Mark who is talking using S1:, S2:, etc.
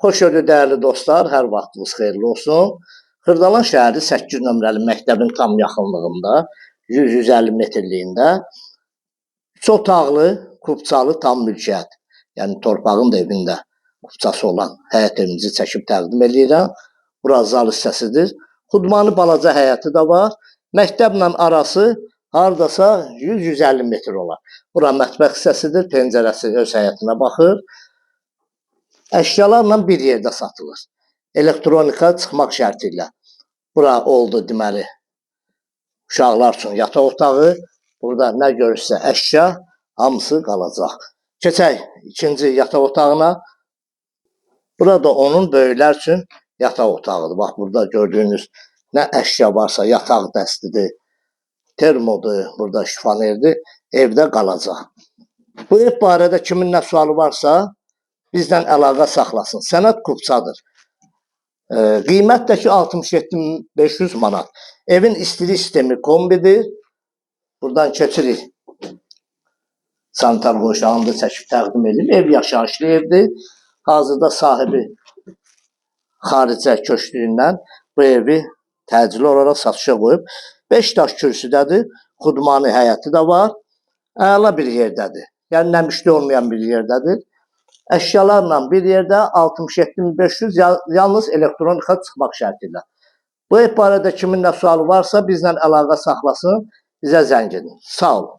S1: Xoş gördük dəyərli dostlar, hər vaxtınız xeyirli olsun. Xırdalan şəhəri 8 nömrəli məktəbin tam yaxınlığında, 100-150 metrliyində 3 otaqlı, kupçalı tam mülkiyyət, yəni torpağın da evində kupçası olan həyət evimizi çəkib təqdim eləyirəm. Bura zal hissəsidir. Xudmanı balaca həyəti də var. Məktəblə arası hardasa 100-150 metr olar. Bura mətbəx hissəsidir, pəncərəsi öz həyətinə baxır. Əşyalarla bir yerdə satılır. Elektronika çıxmaq şərti ilə. Bura oldu deməli uşaqlar üçün yataq otağı. Burada nə görürsə əşya hamısı qalacaq. Keçək ikinci yataq otağına. Burada onun böyüklər üçün yataq otağıdır. Bax burada gördüyünüz nə əşya varsa yataq dəstidir, termodur, burada şifanerdir, evdə qalacaq. Bu ev barədə kimin nə sualı varsa bizdən əlaqə saxlasın. Sənəd kupçadır. Qiymət də ki 67.500 manat. Evin istilik sistemi kombidir. Buradan keçirik. Sanitar qovşağını da çəkib təqdim edeyim. Ev yaşayışlı evdir. Hazırda sahibi xaricə köçdüyündən bu evi təcili olaraq satışa qoyub. 5 daş kürsüdədir. Xudmani həyəti də var. Əla bir yerdədir. Yəni nəmişli olmayan bir yerdədir. Əşyalarla bir yerdə 67.500 yalnız elektronika çıxmaq şərti ilə. Bu ev barədə kimin nə sualı varsa bizlə əlaqə saxlasın, bizə zəng edin. Sağ olun.